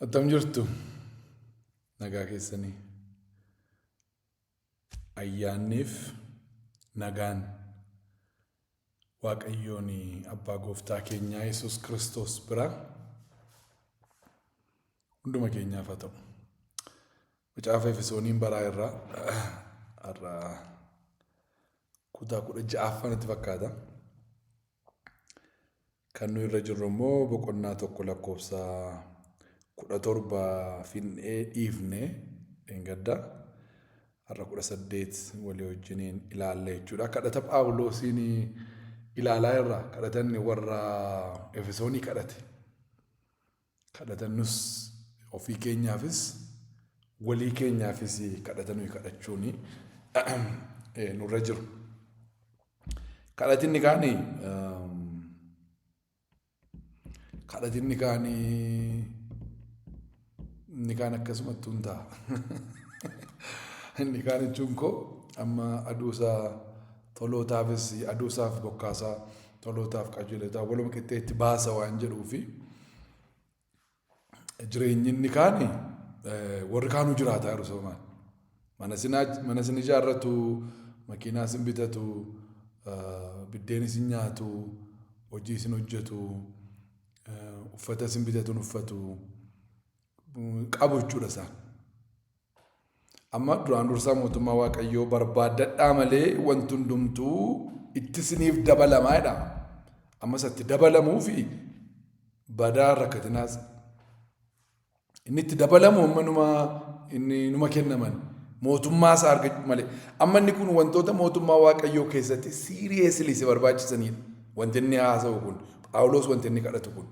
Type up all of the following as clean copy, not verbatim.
Attam jirtu? Nagaa keessanii? Ayyaanniif nagaan Waaqayyoon Abbaa Gooftaa keenyaa Yesuus Kiristoos biraa hunduma keenyaaf haa ta'u. Macaafa Efesooniin baraa irraa har'a kutaa 16ffaa natti fakkaata. Kan nu irra jirru immoo boqonnaa 1 lakkoofsa 17 finnee dhiifne dheengadda. Har'a 18 walii wajjiniin ilaalla jechuudha. Kadhata Phaawuloosiin ilaalaa irra kadhatanni warra Efesoonii kadhate. Kadhata nus ofii keenyaafis walii keenyaafis kadhata nuyi kadhachuun nurra jiru. Kadhatinni kaani kadhatinni kaani inni kaan akkasumatti hin ta'a. Inni kaan jechuun koo amma aduusaa tolootaafis aduusaaf bokkaasaa tolootaaf qajeelotaaf waluma qixxeetti baasa waan jedhuufi jireenyi inni kaani warri kaanuu jiraataa jiru sabamaan. Mana sin ijaarratu, makiinaa sin bitatu, biddeen isin nyaatu, hojii isin hojjetu, uffata isin bitatu uffatu qabu jechuudha isaan. Amma duraan dursaa mootummaa Waaqayyoo barbaaddadhaa malee wanti hundumtuu itti isiniif dabalamaa jedha. Amma isatti dabalamuu fi badaa rakkatinaas. Inni itti dabalamu amma numa inni numa kennaman mootummaa isaa argachuu malee. Amma inni kun wantoota mootummaa Waaqayyoo keessatti siiriyeesilii si barbaachisanidha. Wanti inni haasa'u kun Phaawulos wanti inni kadhatu kun.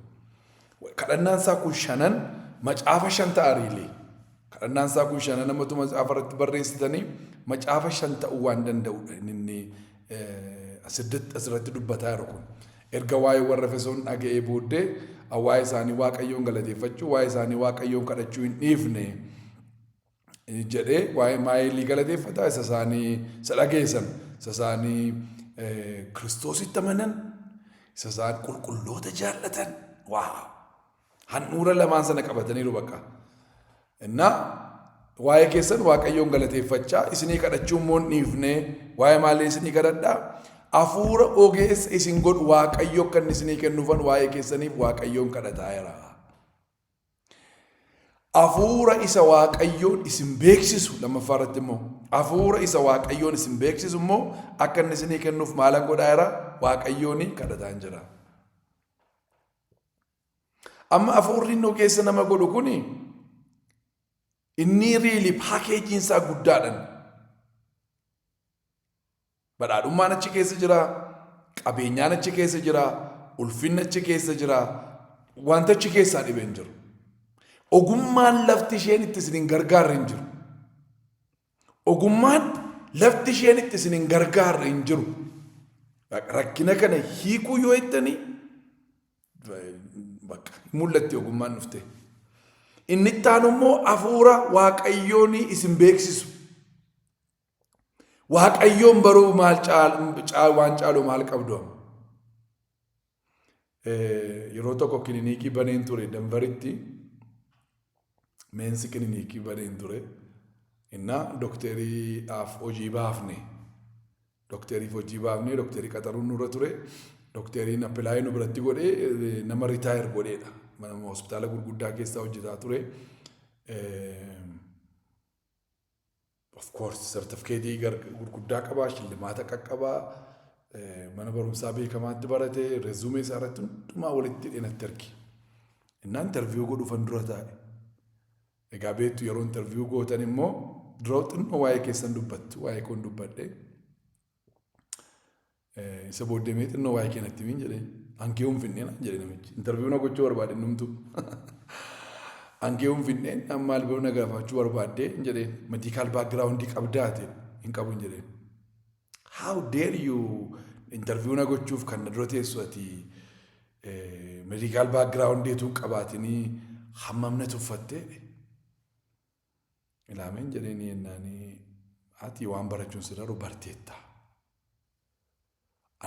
Kadhannaan isaa kun shanan macaafa shan ta'a riilee. Kadhannaan isaa kun shanan namatu macaafa irratti barreessitanii macaafa shan ta'uu waan danda'udha inni asirratti dubbataa jiru kun. Erga waa'ee warra Efesoon dhaga'ee booddee waa'ee isaanii Waaqayyoon galateeffachuu, waa'ee isaanii Waaqayyoon kadhachuu hin dhiifne jedhee waa'ee maayilii galateeffata isa isaanii isa dhageessan isa isaanii Kiristoositti amanan isa isaan qulqulloota jaallatan waa handhuura lamaan sana qabataniiru bakka. Innaa waa'ee keessan Waaqayyoon galateeffachaa isinii kadhachuu immoo hin dhiifne waa'ee maalii isinii kadhadhaa? Hafuura ogeessa isin godhu Waaqayyo akka inni isinii kennuufan waa'ee keessaniif Waaqayyoon kadhataa jira. Hafuura isa Waaqayyoon isin beeksisu lammaffaa irratti immoo hafuura isa Waaqayyoon isin beeksisu immoo akka inni isinii kennuuf maalan godhaa jira? Waaqayyoon kadhataan jira. Amma hafuurri inni ogeessa nama godhu kuni inni riili paakeejiin isaa guddaadhan. Badhaadhummaan achi keessa jira, qabeenyaan achi keessa jira, ulfinni achi keessa jira, wanta achi keessaa dhibee hin jiru. Ogummaan lafti isheen itti isin hin gargaarre hin jiru. Ogummaan lafti isheen itti isin hin gargaarre hin jiru. Rakkina kana hiikuu yoo jettanii bakka mul'atti ogummaan dhufte. Inni itti aanu immoo hafuura Waaqayyoon isin beeksisu. Waaqayyoon baruu maal waan caalu maal qabdu amma? Yeroo tokko kiliniikii baneen ture Danvaritti. Meensi kiliniikii baneen ture. Innaa dokteriidhaaf hojii baafne. Dokteriif hojii baafne dokterii qaxaruun nurra ture. Dokteriin appilaayii nu biratti godhee nama ritaayir godheedha. Mana hospitaala gurguddaa keessaa hojjetaa ture. Of course sartifikeetii gurguddaa qabaa, shillimaata qaqqabaa, mana barumsaa beekamaatti barate, rezuumee isaa irratti hundumaa walitti hidhee natti erge. Innaa interviyuu godhuufan dura taa'e. Egaa beektu yeroo interviyuu gootan immoo dura xinnoo waa'ee keessan dubbattu, waa'ee koon dubbadhe. Isa booddee mee xinnoo waa'ee kee natti himin jedheen. Ankee hunfinnee naan jedhe namichi. Interviyuu na gochuu barbaade innumtu. Ankee hunfinneen amma maal biroo na gaafachuu barbaadde hin jedheen. Medical background qabdaate hin qabu hin jedheen. How dare you interviyuu na gochuuf kan na dura teessu ati medical background utuu hin qabaatinii hammam na tuffattee? Ilaameen jedheenii jennaanii ati waan barachuun sirraru barteetta.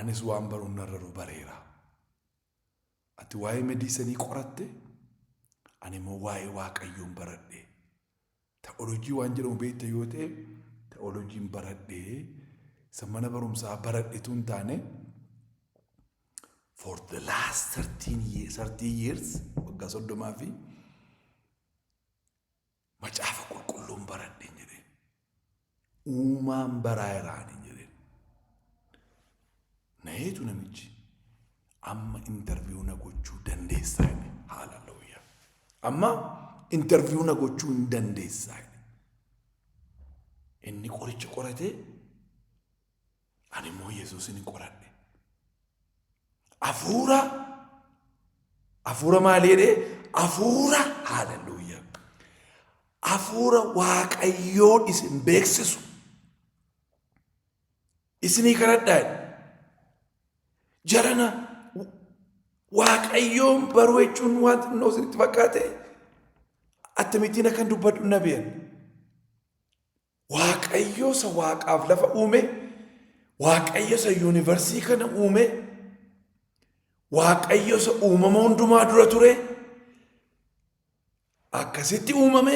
Anis waan baruun narraru bareera. Ati waa'ee mediisanii qoratte, Ani immoo waa'ee Waaqayyoon baradhe. Ta'oolojii waan jedhamu beekta yoo ta'e ta'oolojiin baradhe isa mana barumsaa baradhetu hin taane for the last 13 years, 30 years waggaa 30 fi macaafa qulqulluun baradhe hin jedheen. Uumaan baraa iraan hin jedheen. Nayeetu namichi amma interview na gochuu dandeessaa jedhe. Haaleluyyaa. Amma interview na gochuu hin dandeessaa jedhe. Inni qoricha qoratee ani immoo Yesuusin hin qoradhe. Hafuura hafuura maali jedhee hafuura haaleluyyaa. Hafuura Waaqayyoon isin beeksisu. Isinii kadhadhaa jedhe. Jarana Waaqayyoon baruu jechuun waan xinnoo isinitti fakkaate akkamittiin akkan dubbadhu na beekan. Waaqayyo isa waaqaaf lafa uume, Waaqayyo isa yuunivarsii kana uume, Waaqayyo isa uumama hundumaa dura ture, akkasitti uumame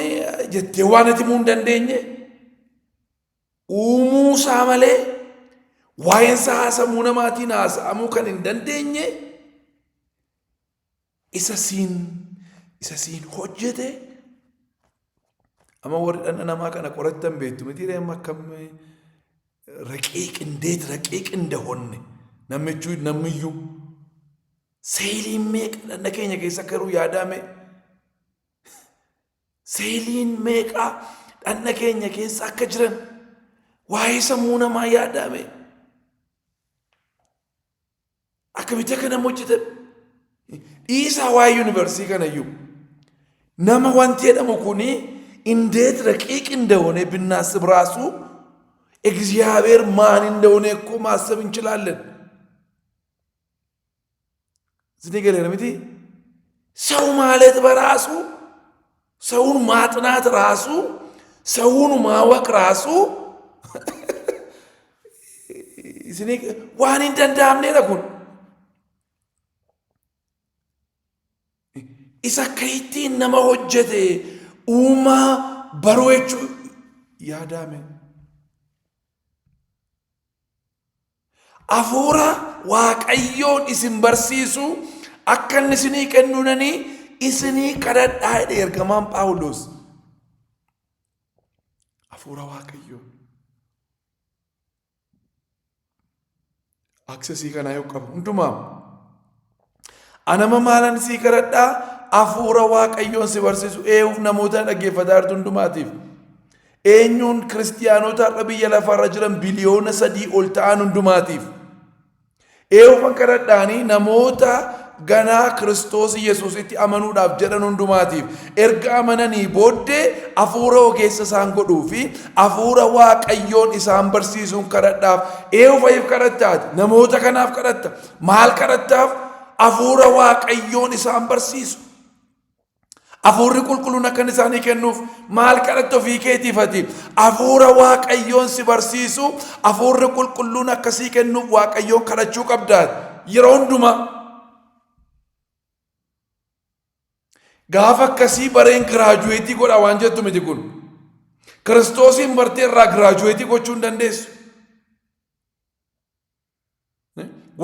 jettee waan ati himuu hin dandeenye, uumuu isaa malee waa'een isaa haasamuu namaatiin haasa'amuu kan hin dandeenye isa siin hojjete. Amma warri dhala namaa kana qorattan beektu miti amma akkam raqiiq indeet raqiiq indahonne namichuu namiyyuu seeliin meeqa dhagna keenya keessa akka jiru yaadame. Seeliin meeqa dhagna keenya keessa akka jiran waa'ee sammuu namaa yaadame. Akkamitti akka nama hojjetan dhiisaa waa'ee yuunivarsiitii kanayyuu nama wanti jedhamu kuni እንዴት ረቂቅ እንደሆነ ብናስብ ራሱ እግዚአብሔር ማን እንደሆነ እኮ ማሰብ እንችላለን። Isinii galeera miti? ሰው ማለት በራሱ ሰውን ማጥናት ራሱ ሰውን ማወቅ ራሱ isinii waan hin danda'amneedha kun. Isa akka ittiin nama hojjete uumaa baruu jechuu yaadame. Hafuura Waaqayyoon isin barsiisu akka inni isinii kennunanii isinii kadhadhaa jedhe ergamaan Phaawulos. Hafuura Waaqayyoo. Aksesii kanaa yoo qabu hundumaa. Anama maalan sii kadhadhaa hafuura Waaqayyoon si barsiisu eeguuf namoota dhaggeeffataa jirtu hundumaatiif. Eenyuun kiristiyaanota har'a biyya lafaarra jiran biliyoona 3 ol ta'an hundumaatiif. Eeguufan kadhadhaanii namoota ganaa Kiristoos Yesuusitti amanuudhaaf jedhan hundumaatiif erga amananii booddee hafuura ogeessa isaan godhuu fi hafuura Waaqayyoon isaan barsiisuun kadhadhaaf. Eeguufaif kadhattaati namoota kanaaf kadhatta maal kadhattaaf hafuura Waaqayyoon isaan barsiisu. Hafuurri qulqulluun akkan isaanii kennuuf maal kadhatta ofii keetiifati? Hafuura Waaqayyoon si barsiisu, hafuurri qulqulluun akkasii kennuuf Waaqayyoon kadhachuu qabdaati. Yeroo hundumaa. Gaafa akkasii bareen graduate godha waan jettu miti kun. Kiristoosiin bartee irraa graduate gochuu hin dandeessu.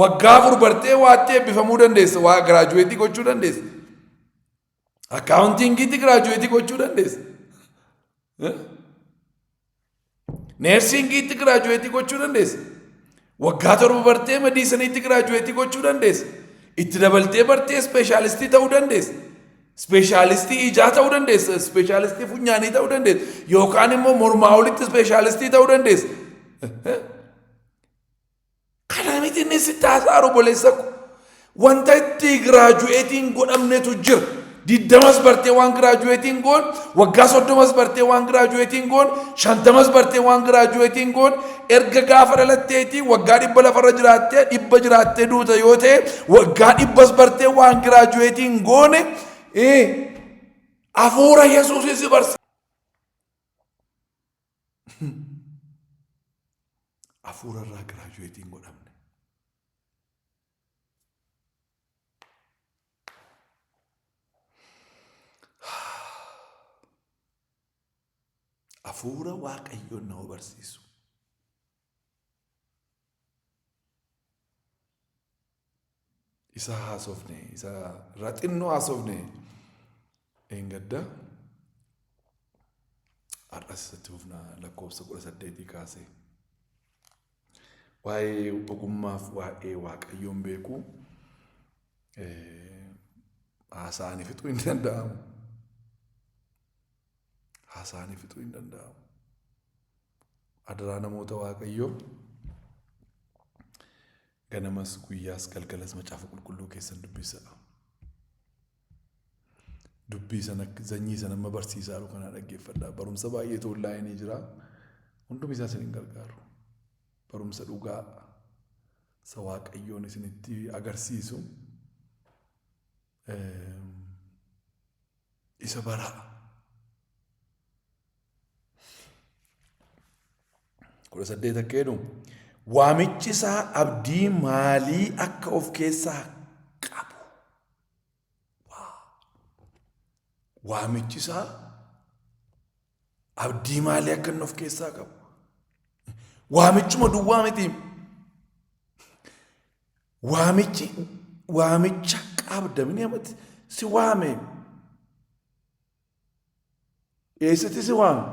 Waggaa 4 bartee waatti eebbifamuu dandeessa. Waa graduate gochuu dandeessa. Accountingiitti graduate gochuu dandeessa. Nursingiitti graduate gochuu dandeessa. Waggaa 7 bartee medicineitti graduate gochuu dandeessa. Itti dabaltee bartee specialist ta'uu dandeessa. Specialist ijaa ta'uu dandeessa. Specialist funyaanii ta'uu dandeessa. Yookaan immoo mormaa olitti specialist ta'uu dandeessa. Kana miti inni sitti haasa'u obboleessa ko. Wanta itti graduateiin godhamnetu jira. 20s bartee waan graduateiin goon, waggaa 30s bartee waan graduateiin goon, 50s bartee waan graduateiin goon, erga gaafa dhalatteeti waggaa 100 lafarra jiraattee 100 jiraattee duuta yoo ta'e waggaa 100s bartee waan graduateiin goone hafuura Yesuusin si barsiisa. Hafuura irraa graduateiin godhamne. Hafuura Waaqayyoon nama barsiisu. Isa haasofne, isa irraa xinnoo haasofne eengadda har'as isatti fufna lakkoofsa 18 kaasee. Waa'ee ogummaaf waa'ee Waaqayyoon beekuu haasa'anii fixuu hin danda'amu. Haasa'anii fixuu hin danda'amu. Adaraa namoota Waaqayyoo ganamas guyyaas galgalas macaafa qulqulluu keessan dubbisaa. Dubbii sana sanyii sana amma barsiisaa jiru kanaa dhaggeeffadhaa. Barumsa baay'eetu onlaayinii jira. Hundumi isaa isin hin gargaaru. Barumsa dhugaa isa Waaqayyoon isinitti agarsiisu isa baraa. 18 akka jedhu waamichi isaa abdii maalii akka of keessaa qabu. Waamichi isaa abdii maalii akka inni of keessaa qabu. Waamichuma duwwaa miti. Waamichi waamicha qabda mini amatti si waame. Eessatti si waame?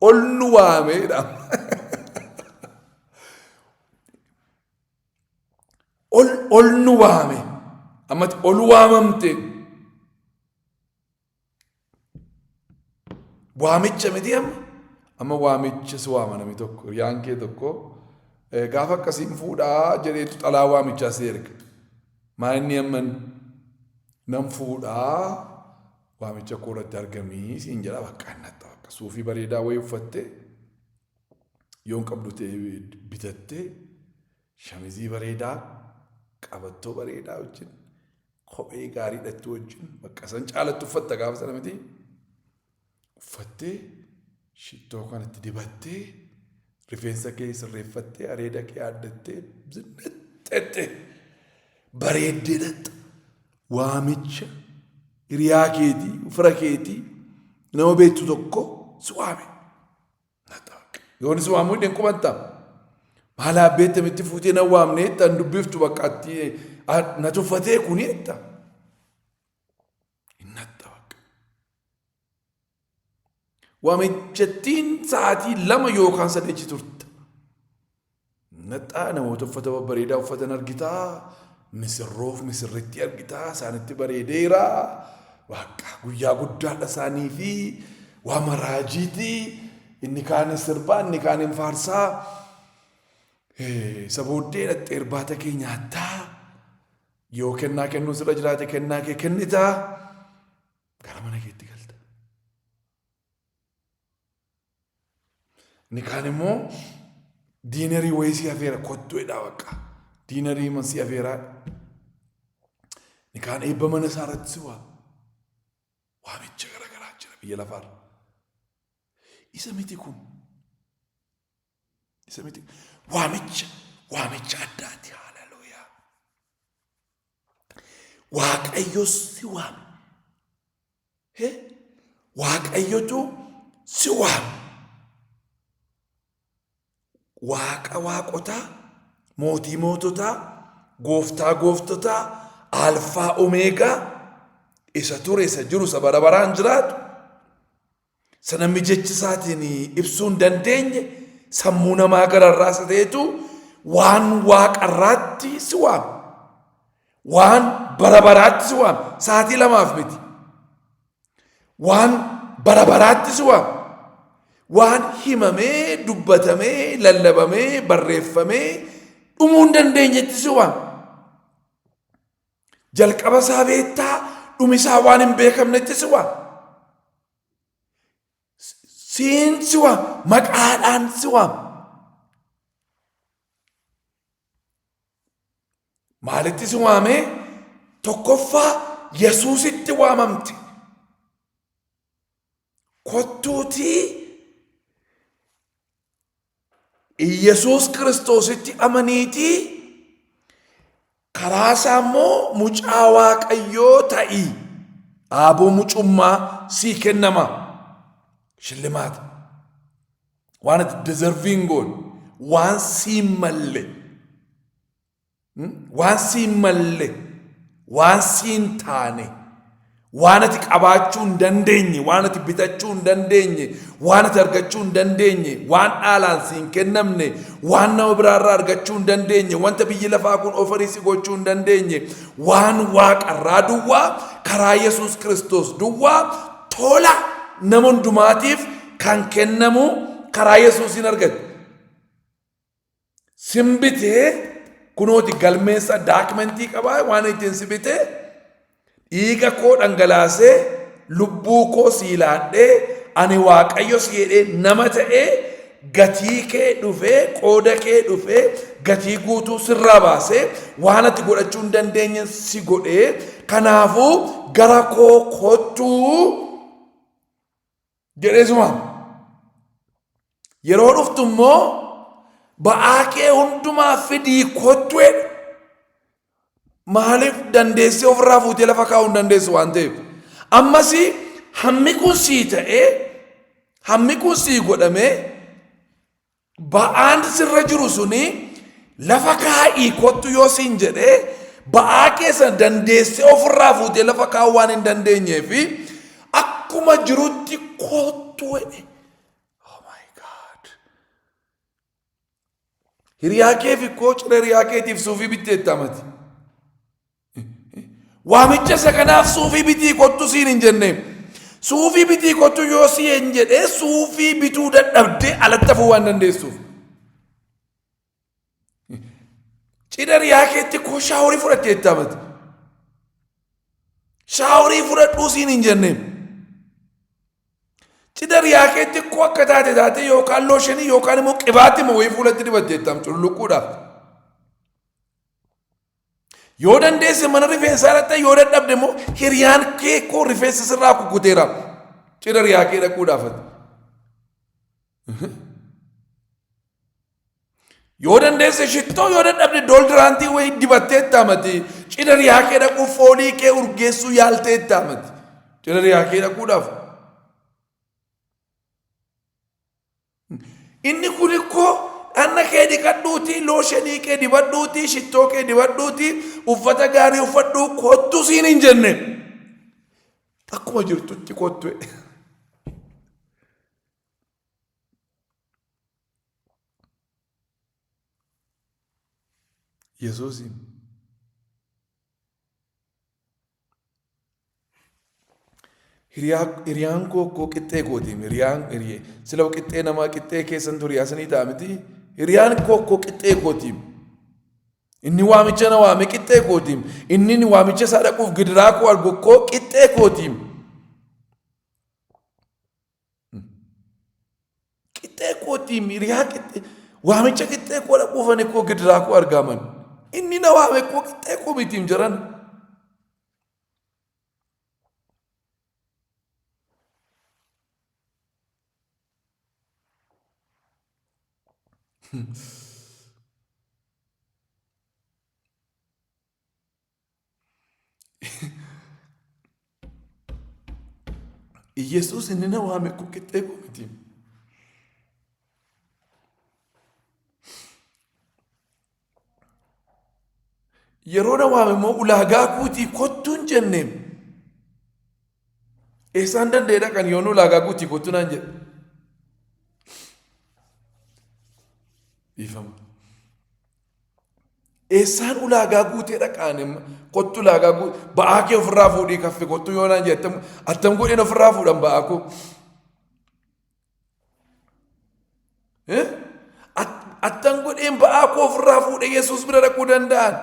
Ol nu waame jedha. Ol ol nu waame. Ammatti ol waamamte. Waamicha miti amma. Amma waamicha si waama namni tokko hiriyaan kee tokko gaafa akkasiin fuudhaa jedheetu xalaa waamichaa si erga. Maa inni amman nan fuudhaa waamicha koo irratti argamii siin jedha bakka annatta bakka suufii bareedaa wayii uffattee yoon qabdu ta'e bitattee shamizii bareedaa qabattoo bareedaa wajjin kophee gaarii hidhattu wajjin bakka san caalatti uffatta gaafa sana miti uffattee shittoo kanatti dibattee rifeensa kee sirreeffattee areeda kee aaddattee zinnaxxette bareeddee dhaxxa waamicha hiriyaa keetii fira keetii nama beektu tokko si waame. Yoon si waamuu hin qubatta. Maal abbeetta mitti fuutee na waamne jetta hin dubbiftu bakka atti na tuffatee kuni jetta. Hin naxxa bakka. Waamichattiin sa'aatii 2 yookaan 3 achi turta. Naxxaa namoota uffata babbareedaa uffatan argitaa. Misirroof misirrittii argitaa isaanitti bareedeera. Waaqa guyyaa guddaadha isaanii fi waama raajiiti. Inni kaan hin sirbaa, inni kaan hin faarsaa. Isa booddee dhaqxee irbaata kee nyaattaa. Yoo kennaa kennuun sirra jiraate kennaa kee kennitaa. Gara mana keetti galta. Inni kaan immoo diinarii wayii si afeera kottu jedhaa bakka. Diinarii man si afeeraa. Inni kaan eebba mana isaa irratti si waama. Waamicha garaagaraa jira biyya lafaarra. Isa miti kun. Isa miti. Waamicha waamicha addaati. Haleluuyaa. Waaqayyo si waame. He? Waaqayyotu si waame. Waaqa waaqotaa, mootii moototaa, gooftaa gooftotaa, alfaa omeegaa, isa ture, isa jiru, isa bara baraan jiraatu, isa namni jechi isaatiin ibsuu hin dandeenye, sammuu namaa gararraa isa ta'etu waan waaqarraatti si waame. Waan bara baraatti si waame. Sa'aatii lamaaf miti. Waan bara baraatti si waame. Waan himamee, dubbatamee, lallabamee, barreeffamee dhumuu hin dandeenyetti si waame. Jalqaba isaa beektaa, dhumi isaa waan hin beekamnetti si waame. Siin si waame, maqaadhaan si waame. Maalitti si waamee? Tokkoffaa Yesuusitti waamamte. Kottuutii Yesuus Kiristoositti amaniitii karaa isaa immoo mucaa Waaqayyoo ta'i. Aaboo mucummaa sii kennama. Shillimaata. Waan ati deserve hin goone, waan siin malle, waan siin malle, waan siin taane, waan ati qabaachuu hin dandeenye, waan ati bitachuu hin dandeenye, waan ati argachuu hin dandeenye, waan dhaalaan siin kennamne, waan nama biraarraa argachuu hin dandeenye, wanta biyyi lafaa kun ofarii si gochuu hin dandeenye, waan waaqarraa duwwaa karaa Yesuus Kiristoos duwwaa tola nama hundumaatiif kan kennamu karaa Yesuusiin argatte. Sin bitee kunooti galmeessa daakimentii qabaa waan ittiin si bitee dhiiga koo dhangalaasee lubbuu koo sii laadhee ani waaqayyo si jedhee nama ta'ee gatii kee dhufee qooda kee dhufee gatii guutuu sirraa baasee waan ati godhachuu hin dandeenye si godhee kanaafuu gara koo kottuu jedhee suma. Yeroo dhuftu immoo ba'aa kee hundumaa fidii kottu jedhe. Maaliif dandeessee ofirraa fuutee lafa kaa'uu hin dandeessu waan ta'eef. Ammas hammi kun sii ta'ee hammi kun sii godhamee ba'aan sirra jiru suni lafa kaa'ii kottu yoo siin jedhee ba'aa keessa dandeessee ofirraa fuutee lafa kaa'uu waan hin dandeenyee fi akkuma jirutti kottu jedhe. Oh my God. Hiriyaa kee fi koo cina hiriyaa keetiif suufii bitteetta amati. Waamicha isa kanaaf suufii bitii kottu siin hin jenne. Suufii bitii kottu yoo siin jedhee suufii bituu dadhabdee alatti hafuu waan dandeessuuf. Cidha hiriyaa keetti koo shaaworii fudhatteetta amati. Shaaworii fudhadhuu siin hin jenne. Cidha hiriyaa keetti koo akka taate taate yookaan looshinii yookaan immoo qibaatii wayii fuulatti dibatteetta cululuqquudhaaf. Yoo dandeesse mana rifeensaa dhaqxa yoo dadhabde immoo hiriyaan kee koo rifeensa sirraa kukkuteera. Cidha hiriyaa kee dhaquudhaaf ati. Yoo dandeesse shittoo yoo dadhabde dooldiraantii wayii dibatteetta amati. Cidha hiriyaa kee dhaquu foolii kee urgeessuu yaalteetta amati. Cidha hiriyaa kee dhaquudhaaf. Inni kun ikkoo dhanna kee dhiqadhuutii, looshenii kee dibadhuutii, shittoo kee dibadhuutii, uffata gaarii uffadhuu kottu siin hin jenne. Akkuma jirtutti kottu. Yesuusiin. Hiriyaan koo koo qixxee kootiim hiriyaan hiriyee sila qixxee namaa qixxee keessan ture hiriyaa sanii ta'a miti hiriyaan koo koo qixxee kootiim inni waamicha na waame qixxee kootiim inni waamicha isaa dhaquuf gidiraa koo argu koo qixxee kootiim Qixxee kootiim hiriyaa qixxee waamicha qixxee koo dhaquuf ani koo gidiraa koo argaaman. Inni na waame koo qixxee koo mitiim jiran. Iyesuus inni na waame kun qixxee koo miti. Yeroo na waame immoo ulaagaa guutii kottuu hin jenne. Eessaan danda'ee dhaqan yoon ulaagaa guutii kottuu naan jedhe. Dhiifama. Eessaan ulaagaa guutee dhaqaan kottu ulaagaa guute ba'aa kee ofirraa fuudhii kaffe kottu yoo naan jette attam godheen ofirraa fuudhan ba'aa koo. Attam godheen ba'aa koo ofirraa fuudhee Yesuus bira dhaquu danda'an.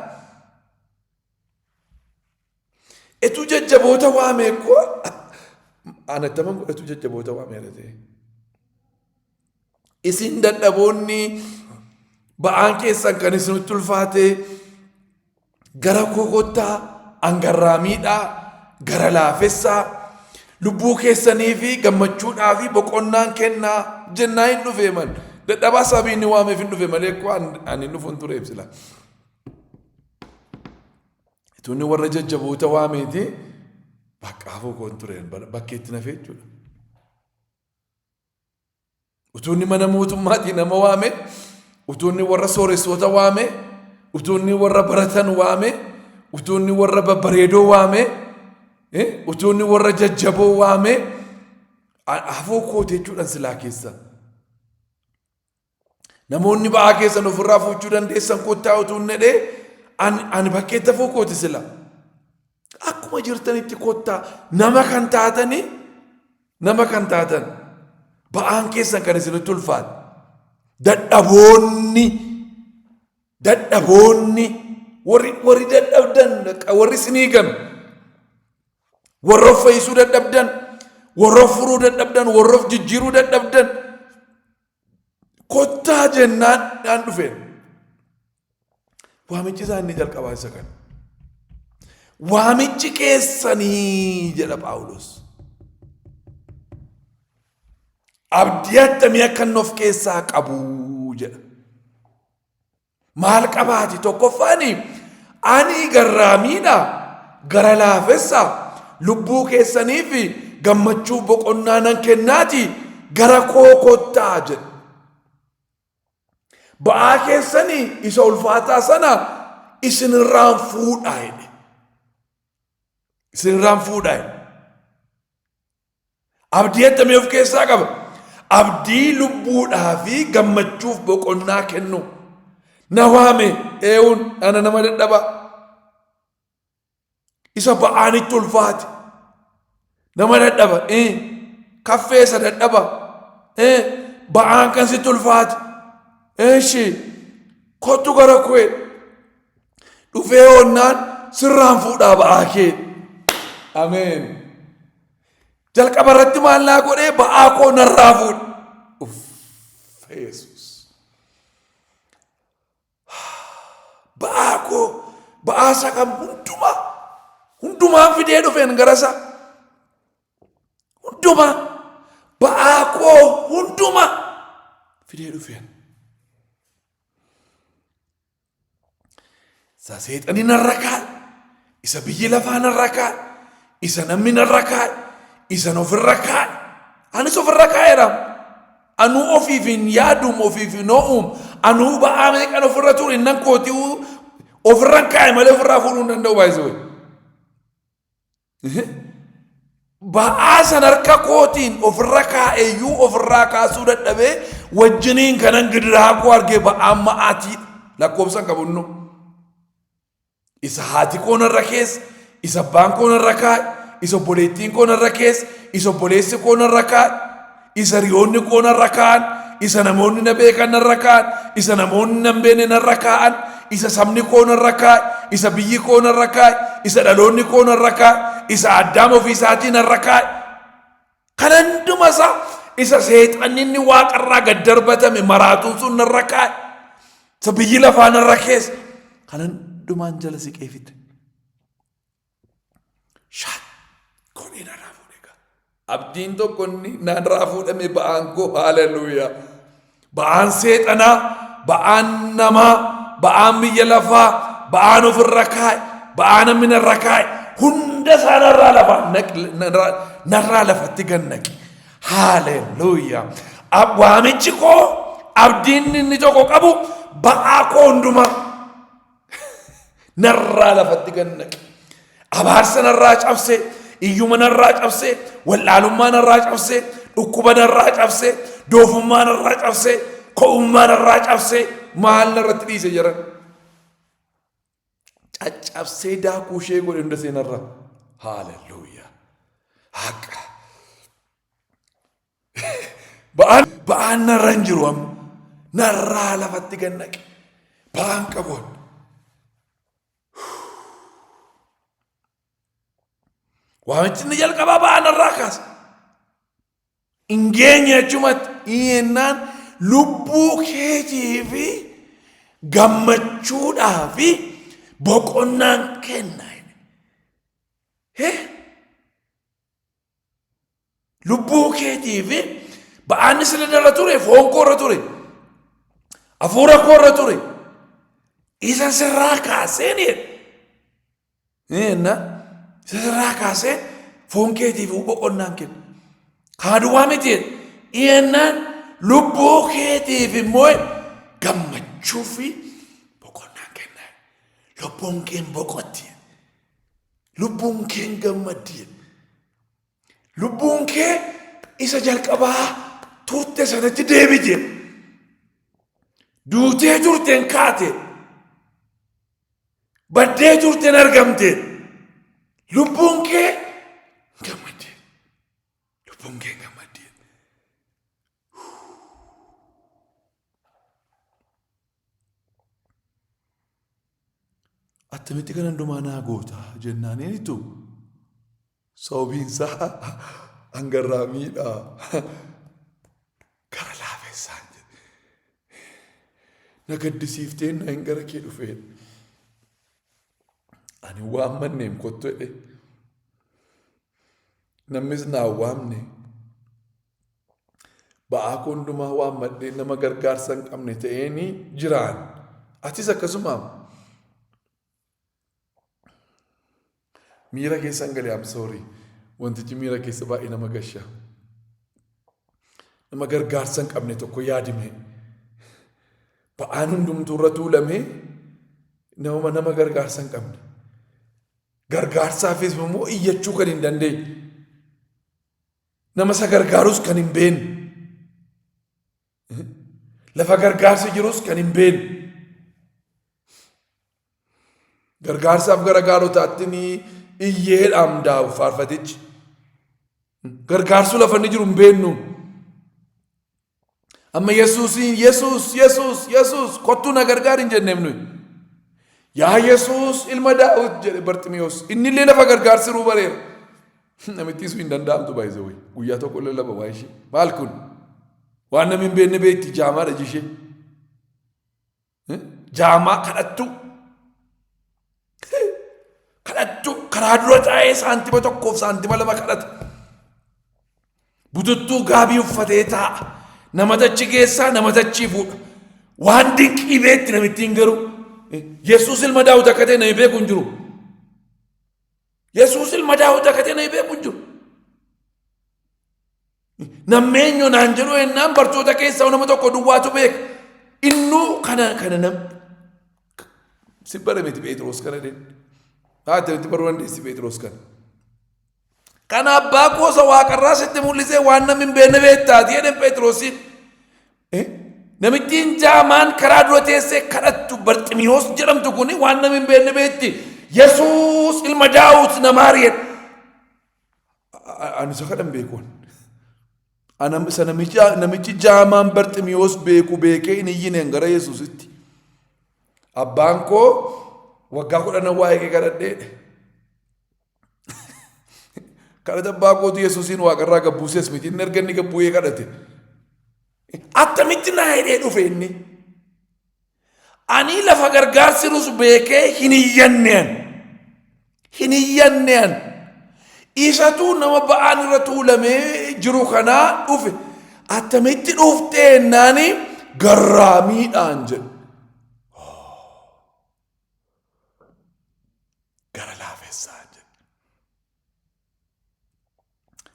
Etuu jajjaboota waamee koo an attaman godhatu jajjaboota waamee ta'e. Isin dadhaboonni ba'aan keessan kan isinitti ulfaate gara koo kottaa angarraamiidhaa gara laafessaa lubbuu keessanii fi gammachuudhaa fi boqonnaan kennaa jennaa hin dhufee man dadhabaa sababii inni waameef hin dhufe malee koo ani hin dhufuun ture ibsila. Ituu inni warra jajjaboota waameeti bakka hafuu koon ture bakkeetti nafee jechuudha. Utuu inni mana mootummaatii nama waame, utuu inni warra sooressoota waame, utuu inni warra baratan waame, utuu inni warra babbareedoo waame, utuu inni warra jajjaboo waame, hafuu kooti jechuudhaan silaa keessa. Namoonni ba'aa keessan ofirraa fuuchuu dandeessan kottaa utuu inni jedhee ani bakkeetti hafuu kooti sila. Akkuma jirtanitti kottaa nama kan taatanii nama kan taatan ba'aan keessan kan isinitti ulfaate dadhaboonni dadhaboonni warri warri dadhabdan warri isinii game warra of fayyisuu dadhabdan warra of furuu dadhabdan warra of jijjiiruu dadhabdan kottaa jennaan dhaan dhufe. Waamichi isaa inni jalqabaa isa kana. Waamichi keessanii jedha Phaawulos. Abdii attamii akka inni of keessaa qabu jedha. Maal qabaati tokkoffaani ani garraamiidha gara laafessa lubbuu keessanii fi gammachuu boqonnaa nan kennaati gara koo kottaa jedha. Ba'aa keessanii isa ulfaataa sana isinirraan fuudhaa jedhe. Isinirraan fuudhaa jedhe. Abdii attamii of keessaa qaba? Abdii lubbuudhaa fi gammachuuf boqonnaa kennu. Na waame eewuun ana nama dadhabaa. Isa ba'aan itti ulfaate. Nama dadhaba. Kaffee isa dadhaba. Ba'aan kan sitti ulfaate. Eeshi kottu gara koo dhufee onnaan sirraan fuudhaa ba'aa kee. Ameen. Jalqaba irratti maal naa godhee ba'aa koo narraa fuudhe. Uffee Yesuus. Ba'aa koo ba'aa isa kam hundumaa hundumaan fidee dhufeen gara isaa. Hundumaa ba'aa koo hundumaa fidee dhufeen. Isa seexanni narra kaa'e, isa biyyi lafaa narra kaa'e, isa namni narra kaa'e, isa ofirra kaa'e. Anis ofirra kaa'eera. Anuu ofiif hin yaaduum, ofiif hin ho'uum. Anuu ba'aa meeqan ofirra ture nan kootii ofirran kaa'e malee ofirraa fuudhuu hin danda'u baay'isee. Ba'aa san harka kootiin ofirra kaa'eyyuu ofirraa kaasuu dadhabee wajjiniin kanan gidiraa koo argee ba'aan ma'aatii lakkoofsan qabunnu. Isa haati koo narra keessa, isa abbaan koo narra kaa'e, isa obboleettiin koo narra keessa, isa obboleessi koo narra kaa'e, isa hiriyoonni koo narra kaa'an, isa namoonni na beekan narra kaa'an, isa namoonni na hin beekne narra kaa'an, isa sabni koo narra kaa'e, isa biyyi koo narra kaa'e, isa dhaloonni koo narra kaa'e, isa addaam ofii isaatii narra kaa'e. Kan hunduma isaa isa seexanni inni waaqarraa gad darbatame maraatuun sun narra kaa'e, isa biyyi lafaa narra keessa. Kan hundumaan jala siqee fide. Shat godhee narraa fuudhe gaa. Abdiin tokko inni narraa fuudhame ba'aan koo haleluuyaa. Ba'aan seexanaa, ba'aan namaa, ba'aan biyya lafaa, ba'aan ofirra kaa'e, ba'aa namni narra kaa'e hunda isaa narraa lafaa narraa lafatti gad naqe. Haleluuyaa. Waamichi koo abdiin inni tokko qabu ba'aa koo hundumaa narraa lafatti gad naqe. Abaarsa narraa cabse, iyyuma narraa cabse, wallaalummaa narraa cabse, dhukkuba narraa cabse, doofummaa narraa cabse, ko'ummaa narraa cabse, maal narratti dhiise jedhan. Caccabsee daakuu ishee godhe hunda ishee narraa. Haalelluuyaa. Haqa. Ba'aan ba'aan narra hin jiru amma. Narraa lafatti gad naqe. Ba'aan qabu. Waamichi inni jalqabaa ba'aa narraa kaasa. Hin geenye achumatti yennaan lubbuu keetii fi gammachuudhaa fi boqonnaan kenna. Hee? Lubbuu keetii fi ba'aan sila irra ture foon koo irra ture hafuura koo irra ture isa sirraa kaaseen jedhe. Enna isa sirraa kaaseen foon keetii fi boqonnaan kenna. Kaa duwwaa miti jedhe. Ennaan Lubbuu keetiif immoo gammachuu fi boqonnaan kenna. Lubbuun kee hin boqotti. Lubbuun kee hin gammaddi. Lubbuun kee isa jalqabaa turte sanatti deebite. Duutee turteen kaate. Baddee turteen argamte. Lubbuun kee gammadde. Lubbuun kee gammadde. Attamitti kan hundumaa naa goota jennaaniinitu sababiin isaa hangarraamiidha. Gara laafessaan jedhe. Na gaddisiiftee na hin gara kee dhufee. Ani waammanneem kottu jedhe. Namnis naa waamne. Ba'aa koo hundumaa waammadhee nama gargaarsa hin qabne ta'een jiraan. Atis akkasuma miira keessa hin galee, I'm sorry. Wantichi miira keessa baay'ee nama gasha. Nama gargaarsa hin qabne tokko yaadime. Ba'aan hundumtuu irra tuulamee nama gargaarsa hin qabne. Gargaarsaafis immoo iyyachuu kan hin dandeenye. Nama isa gargaarus kan hin beekne. Lafa gargaarsi jirus kan hin beekne. Gargaarsaaf gara gaarotaatti ni iyyeedhaam daa'u faarfatichi. Gargaarsuu lafa inni jiru hin beeknu. Amma Yesuusiin Yesuus Yesuus Yesuus kottuu na gargaari hin jenneef nuyi. Yaa Yesuus ilma Daawit jedhe Barximiyoos. Inni illee lafa gargaarsi jiruu bareera. Namittiin sun hin danda'amtu baay'isee wayi. Guyyaa tokko lallaba waa ishee. Maal kun? Waan namni hin beekne beekti jaamaadha jishee. Jaamaa kadhattuu. Kadhattuu karaa dura taa'ee saantima tokkoof saantima lama kadhata. Bututtuu gaabii uffatee taa'a. Nama tachi geessaa nama tachii fuudha. Waan dinqii beekti namittiin garuu. Yesuus ilma Daawit akka ta'e namni beeku hin jiru. Yesuus ilma Daawit akka ta'e namni beeku hin jiru. Namni eenyu naan jedhu ennaan bartoota keessaa nama tokko duwwaatu beeka. Innuu kana nam si bara miti Pheexiroos kana den. Haa itti baruu dandeessi Pheexiroos kana. Kana abbaa koosa waaqarraa sitti mul'isee waan namni hin beekne beektaati jedhan Pheexiroosiin. Namittiin jaamaan karaa dura teessee kadhattu Barximiyoos jedhamtu kun waan namni hin beekne beekti. Yesuus ilma Daawit na maari jedhe. Ani isa kadhan beekuun. Ana isa namichi jaamaan Barximiyoos beeku beekee hin iyyineen gara Yesuusitti. Abbaan koo waggaa 10 waa'ee kee kadhadhee. Kadhata abbaa kootu Yesuusiin waaqarraa gabbuusees miti. Inni erga inni gabbu'ee kadhate. Attamitti naa hidhee dhufe inni? Ani lafa gargaarsi jirus beekee hin iyyanne ani. Hin iyyanne ani. Isatu nama ba'aan irra tuulamee jiru kanaa dhufe. Attamitti dhuftee jennaani garraamiidhaan jedhe. Gara laafessaan jedhe.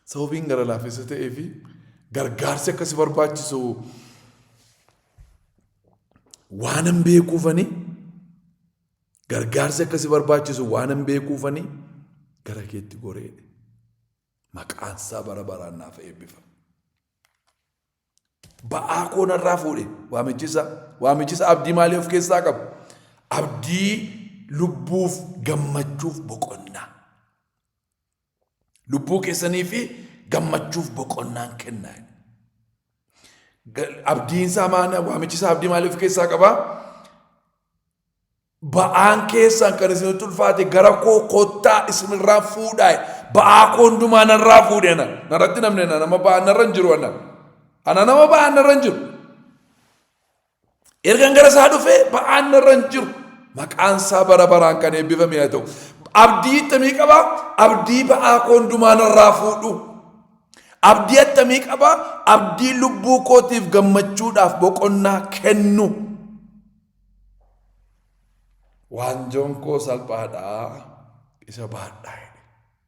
Sababiin gara laafessa ta'ee fi gargaarsi akka si barbaachisu waanan beekuufani gargaarsi akka si barbaachisu waanan beekuufani gara keetti goreedhe. Maqaan isaa bara baraan naaf eebbifamu. Ba'aa koo narraa fuudhe waamichisa. Waamichisa abdii maalii of keessaa qaba? Abdii lubbuuf gammachuuf boqonnaa. Lubbuu keessanii fi gammachuuf boqonnaan kennaa. Abdiin isaa maal waamichisa abdii maalii of keessaa qaba? Ba'aan keessan kan isinitti ulfaate gara koo kottaa isinirraa fuudhaa. Ba'aa koo hundumaa narraa fuudhe ana. Narratti namni ana nama ba'aan narra hin jiru ana. Ana nama ba'aan narra hin jiru. Ergan gara isaa dhufee ba'aan narra hin jiru. Maqaan isaa bara baraan kan eebbifame haa ta'u. Abdii attamii qaba? Abdii ba'aa koo hundumaa narraa fuudhu. Abdii attamii qaba? Abdii lubbuu kootiif gammachuudhaaf boqonnaa kennu. Waanjoon koo salphaadha isa baadhaa jedhe.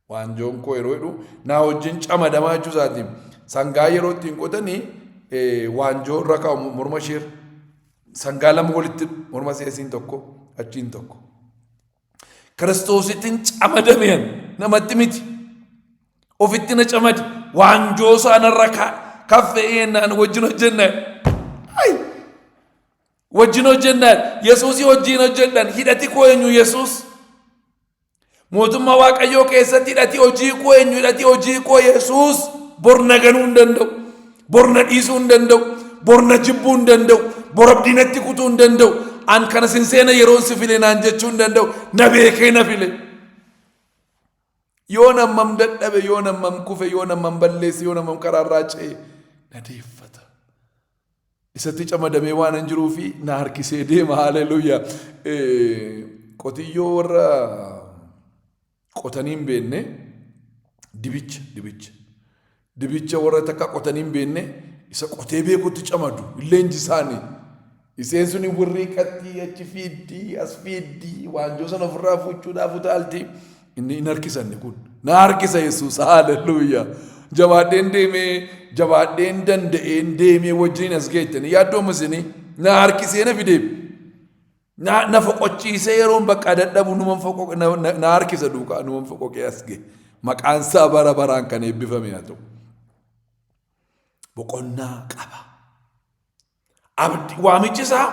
Waanjoon koo yeroo jedhu naa wajjin camadamaa jechuu isaati. Sangaa yeroo ittiin qotanii waanjoo irra kaa'u morma isheerra. Sangaa lama walitti morma ishee asiin tokko achiin tokko. Kiristoosittiin camadameen namatti miti. Ofitti na camadi waanjoo isaa narra kaffe'ee naan wajjin hojjenna. Ay! Wajjin hojjennaan Yesuusii wajjin hojjedhan hidhati koo eenyu Yesuus. Mootummaa Waaqayyoo keessatti hidhati hojii koo eenyu hidhati hojii koo Yesuus. Bor na ganuu hin danda'u. Bor na dhiisuu hin danda'u. Bor na jibbuu hin danda'u. Bor abdii natti kutuu hin danda'u. An kana sin seena yeroon si file naan jechuu hin danda'u. Na beekee na file. Yoo nammam dadhabe, yoo nammam kufe, yoo nammam balleesse, yoo nammam karaarraa ce'e na deeffata. Isatti camadamee waan hin jiruu fi na harkisee deema. Haleluuyaa. Qotiyyoo warra qotanii hin beekne dibicha dibicha dibicha warra takka qotanii hin beekne isa qotee beekutti camadu hin leenjisaanii. Iseen suni wirrii qattii achi fiiddii as fiiddii waanjoo sana ofirraa fuuchuudhaaf utaalti. Inni hin harkisa inni kun. Na harkisa Yesuus. Haaleluyyaa. Jabaadheen deemee jabaadheen danda'een deemee wajjin as geettanii yaaddooma isinii na harkisee na fidee. Na foqochiisee yeroon bakka dadhabu numan foqo na harkisa duukaa numan foqoqee as ga'e. Maqaan isaa bara baraan kan eebbifame haa ta'u. Boqonnaa qaba. Abdi, waamichi isaa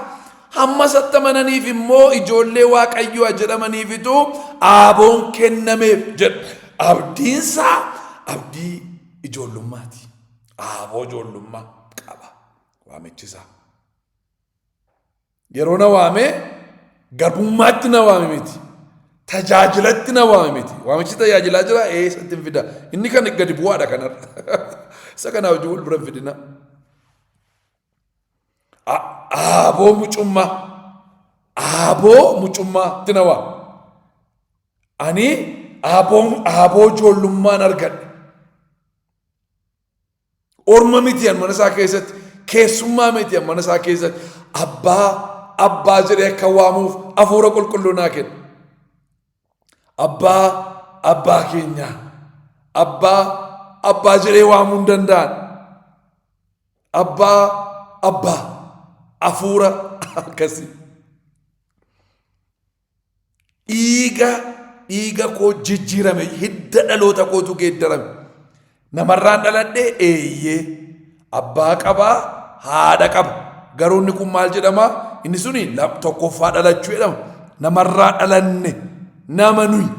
hamma isatti amananiif immoo ijoollee Waaqayyoo jedhamaniifitu aaboon kennameef jedha. Abdiin isaa abdii ijoollummaati. Aaboo ijoollummaa qaba waamichi isaa. Yeroo na waame garbummaatti na waame miti. Tajaajilatti na waame miti. Waamichi tajaajilaa jira ee isatti hin fida. Inni kan gadi bu'aadha kanarra. Isa kanaa hojii wal bira hin fidina. Aaboo mucummaa. Aaboo mucummaatti na waame. Ani aaboo ijoollummaan argadhe. Orma miti an mana isaa keessatti, keessummaa miti an mana isaa keessatti. Abbaa, abbaa jedhee akka waamuuf hafuura qulqulluu naa kenna. Abbaa, abbaa keenyaa. Abbaa, abbaa jedhee waamuu hin danda'an. Abbaa, abbaa. Hafuura akkasii. Dhiiga dhiiga koo jijjiirame hidda dhaloota kootu geeddarame. Namarraan dhaladhe eeyyee abbaa qabaa haadha qaba. Garuu inni kun maal jedhama? Inni suni tokkoffaa dhalachuu jedhama. Namarraa dhalanne nama nuyi.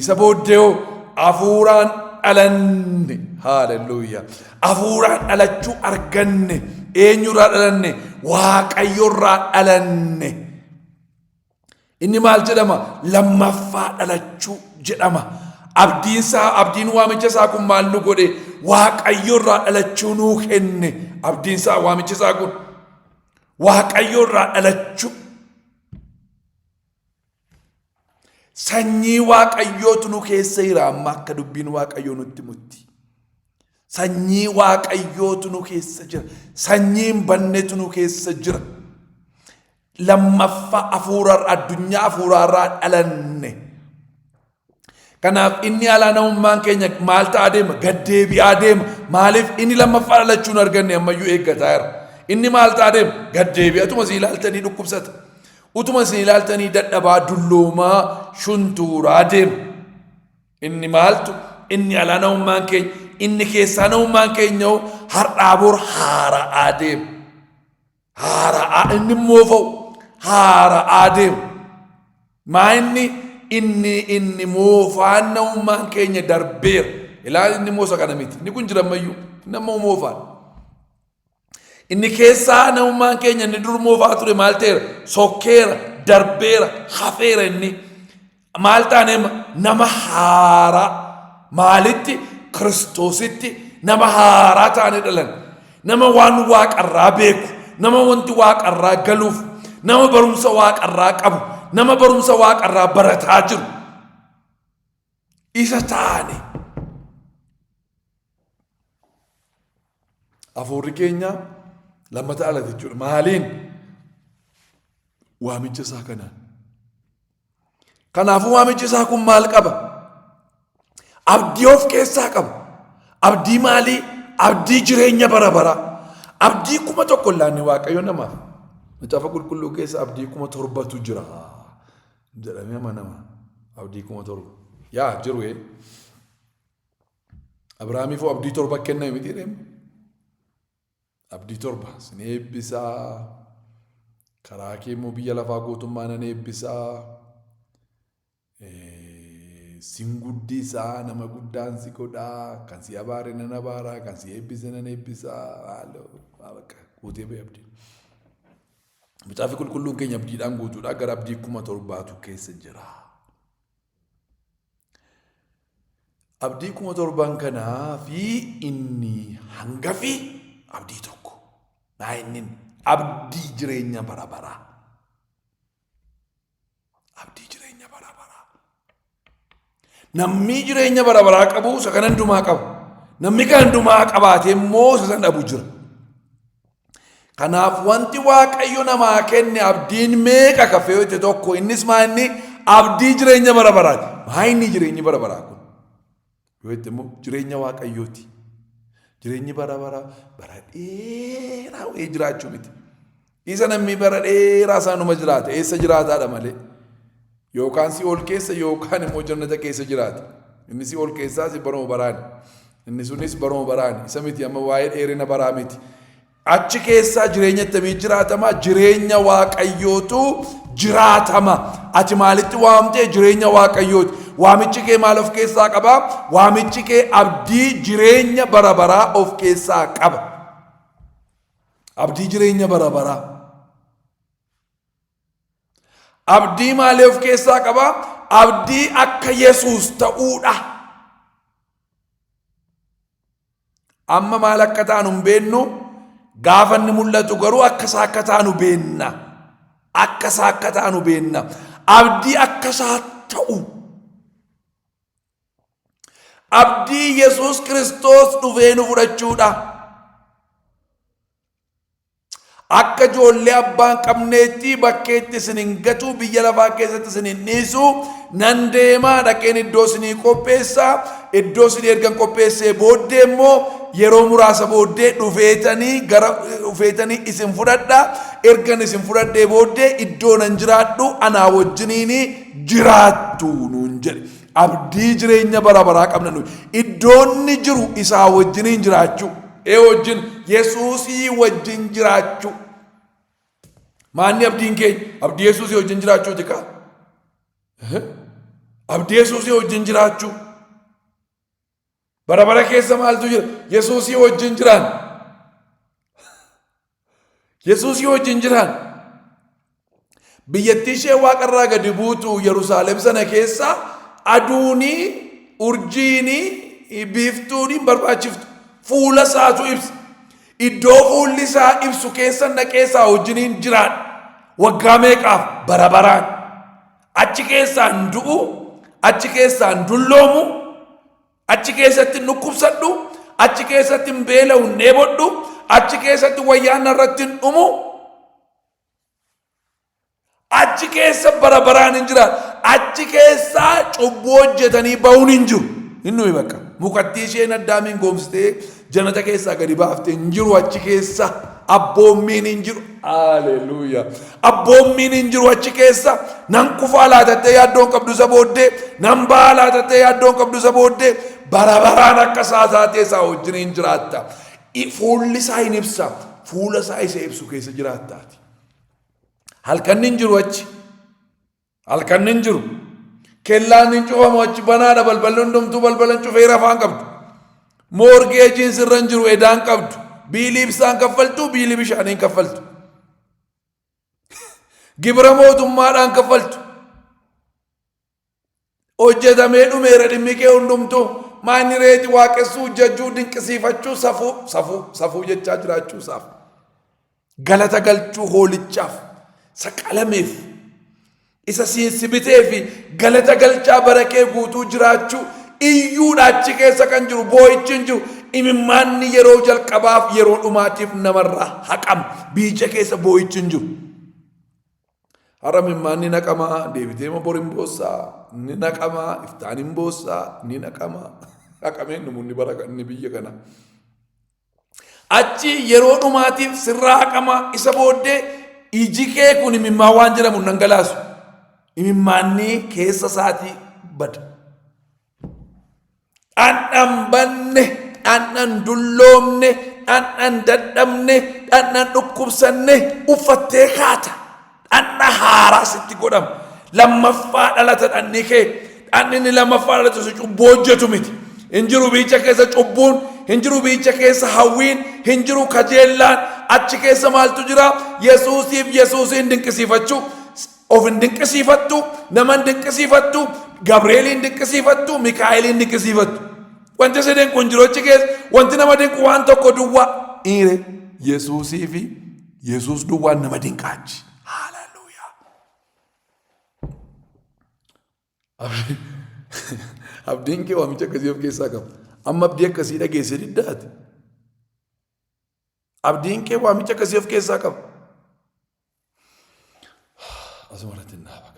Isa booddee hoo hafuuraan dhalanne. Haaleluyyaa. Hafuuraan dhalachuu arganne. Eenyurraa dhalanne? Waaqayyorraa dhalanne. Inni maal jedhama? Lammaffaa dhalachuu jedhama. Abdiin isaa, abdiin waamicha isaa kun maal nu godhe? Waaqayyorraa dhalachuu nuu kenne. Abdiin isaa, waamichi isaa kun Waaqayyorraa dhalachuu. Sanyii Waaqayyootu nu keessa jira amma akka dubbiin Waaqayyoo nutti himutti. Sanyii Waaqayyootu nu keessa jira. Sanyii hin bannetu nu keessa jira. Lammaffaa hafuura addunyaa hafuuraarraa dhalanne. Kanaaf inni alaa namummaan keenya maal ta'aa deema? Gaddeebi'aa deema. Maaliif inni lammaffaa dhalachuu hin arganne ammayyuu eeggataa jira. Inni maal ta'aa deema? Gaddeebi'a. Utuma isin ilaaltanii dhukkubsata. Utuma isin ilaaltanii dadhabaa, dulloomaa, shuntuuraa deema. Inni maaltu? Inni alaa namummaan keenya, inni keessaa namummaan keenya hoo har'aa bor haara'aa deema. Haara'aa inni immoo fa'u haara'aa deema. Maa inni inni inni moofaan namummaan keenya darbeera. Ilaa inni immoo isa kana miti. Inni kun jira ammayyuu. Inni amma moofaan. Inni keessaa namummaan keenya inni dur moofaa ture maal ta'eera? Sokkeera, darbeera, hafeera inni. Maal taane nama haaraa maalitti Kiristoositti nama haaraa taane dhalan. Nama waan waaqarraa beeku, nama wanti waaqarraa galuuf, nama barumsa waaqarraa qabu, nama barumsa waaqarraa barataa jiru. Isa taane. Hafuurri keenya lammata dhalate jechuudha. Maaliin? Waamicha isaa kanaan. Kanaafuu waamichi isaa kun maal qaba? Abdii of keessaa qaba. Abdii maalii? Abdii jireenya bara baraa. Abdii 1000 laanne Waaqayyo namaaf. Macaafa qulqulluu keessa abdii 7000tu jira jedhamee amanama. Abdii 7000. Yaa jiru ee. Abrahaamiif abdii 7 kenname miti deemu. Abdii 7 sin eebbisaa. Karaa kee immoo biyya lafaa guutummaa nan eebbisaa. Sin guddisaa, nama guddaan si godhaa, kan si abaare nan abaaraa, kan si eebbise nan eebbisaa. Haaloo, bakka guutee ba'e abdii. Macaafi qulqulluun keenya abdiidhaan guutuudha. Gara abdii 7000tu keessa jira. Abdii 7000 kanaa fi inni hangafi abdii tokko. Naa inni abdii jireenya bara baraa. Abdii jireenya bara baraa. Namni jireenya bara baraa qabu isa kan hundumaa qaba. Namni kan hundumaa qabaatee immoo isa san dhabu jira. Kanaaf wanti Waaqayyo namaa kenne abdiin meeqa kafee hojjete tokko innis maa inni abdii jireenya bara baraati. Maa inni jireenyi bara baraa kun? Yoo jette immoo jireenya Waaqayyooti. Jireenyi bara baraa bara dheeraa wayii jiraachuu miti. Isa namni bara dheeraa isaanuma jiraata. Eessa jiraataadha malee. Yookaan si'ool keessa yookaan immoo jannata keessa jiraata. Inni si'ool keessaas baruma baraani. Inni sunis baruma baraani. Isa miti amma waa'ee dheerina baraa miti. Achi keessaa jireenya attamii jiraatama? Jireenya Waaqayyootu jiraatama. Ati maalitti waamtee? Jireenya Waaqayyooti. Waamichi kee maal of keessaa qaba? Waamichi kee abdii jireenya bara baraa of keessaa qaba. Abdii jireenya bara baraa. Abdii maalii of keessaa qaba? Abdii akka Yesuus ta'uudha. Amma maal akka taanu hin beennu, gaafa inni mul'atu garuu akka isaa akka taanu beenna. Akka isaa akka taanu beenna. Abdii akka isaa ta'u. Abdii Yesuus Kiristoos dhufee nu fudhachuudha. Akka ijoollee abbaa hin qabneetti bakkeetti isin hin gatu, biyya lafaa keessatti isin hin dhiisu. Nan deemaa dhaqeen iddoo isinii qopheessa. Iddoo isinii ergan qopheessee booddee immoo yeroo muraasa booddee dhufeetanii gara dhufeetanii isin fudhadha. Ergan isin fudhadhee booddee iddoo nan jiraadhu anaa wajjiniin jiraattu nuun jedhe. Abdii jireenya bara baraa qabna nuyi. Iddoonni jiru isaa wajjiniin jiraachuu. Ee wajjin Yesuusii wajjin jiraachuu. Maanni abdiin keenya abdii Yesuusii wajjin jiraachuuti kaa. Abdii Yesuusii wajjin jiraachuu. Bara bara keessa maaltu jira? Yesuusii wajjin jiraan. Yesuusii wajjin jiraan. Biyyattii ishee waaqarraa gadi buutu Yerusaalem sana keessa aduuni, urjiini, biiftuuni hin barbaachiftu. Fuula isaatu ibsa. Iddoo fuulli isaa ibsu keessa naqee isaa wajjiniin jiraadha. Waggaa meeqaaf? Bara baraan. Achi keessaan du'u, achi keessaan dulloomu, achi keessatti hin dhukkubsadhu, achi keessatti hin beela'u, hin dheebodhu, achi keessatti wayyaan narratti hin dhumu. Achi keessa bara baraan hin jiraatu. Achi keessaa cubbuu hojjetanii bahuun hin jiru. Hin dhume bakka. Mukattii isheen addaamiin goomsitee janata keessaa gadi baafte hin jiru achi keessa. Abboommiin hin jiru. Haleluuyaa. Abboommiin hin jiru achi keessa. Nan kufaa laatattee yaaddoon qabdu isa booddee. Nan ba'aa laatattee yaaddoon qabdu isa booddee. Bara baraan akka isaa taatee isaa wajjin hin jiraatta. Fuulli isaa hin ibsa. Fuula isaa isa ibsu keessa jiraattaati. Halkanni hin jiru achi. Halkanni hin jiru. Kellaan hin cufamu achi banaadha balballi hundumtuu balbala hin cufee rafaan qabdu. Moorgeejiin sirra hin jiru edaan qabdu. Biilii ibsaan kaffaltu biilii bishaaniin kaffaltu. Gibira mootummaadhaan kaffaltu. Hojjetamee dhumeera dhimmi kee hundumtuu. Maanni reeti waaqessuu, jajuu, dinqisiifachuu, safuu, safuu, safuu jechaa jiraachuu isaaf. Galata galchuu hoolichaaf, isa qalameef, isa siin si bitee fi galata galchaa bara kee guutuu jiraachuu iyyuudha achi keessa kan jiru boo'ichi hin jiru imimmaanni yeroo jalqabaaf yeroo dhumaatiif namarraa haqama biicha keessa boo'ichi hin jiru. Har'a imimmaan ni naqama, deebitee immoo bor hin boossaa, ni naqama, iftaan hin boossaa, ni naqama. Haqameen dhumu inni bara inni biyya kana. Achi yeroo dhumaatiif sirraa haqama isa booddee iji kee kun imimmaan waan jedhamu hin dhangalaasu. Imimmaanni keessa isaatii bada. Dhandhan banne, dhandhan dulloomne, dhandhan dadhabne, dhandhan dhukkubsanne uffattee kaata. Dhandha haaraa sitti godhama. Lammaffaa dhalata dhandhi kee. Dhandhi inni lammaffaa dhalatu si cubbuu hojjetu miti. Hin jiru biyyicha keessa cubbuun, hin jiru biyyicha keessa hawwiin, hin jiru kajeellaan. Achi keessa maaltu jira? Yesuusiif Yesuusiin dinqisiifachuu. Of hin dinqisiifattu, nama hin dinqisiifattu, Gabreeliin dinqisiifattu, Mikaa'eliin dinqisiifattu. Wanti si dinqu hin jiru achi keessa. Wanti nama dinqu waan tokko duwwaa. Dhiire Yesuusii fi Yesuus duwwaan nama dinqa achi. Haaleluyyaa. Abdiin kee waamicha akkasii of keessaa qaba. Amma abdii akkasii dhageessee diddaati. Abdiin kee waamicha akkasii of keessaa qaba. Asuma irratti hin dhaaba.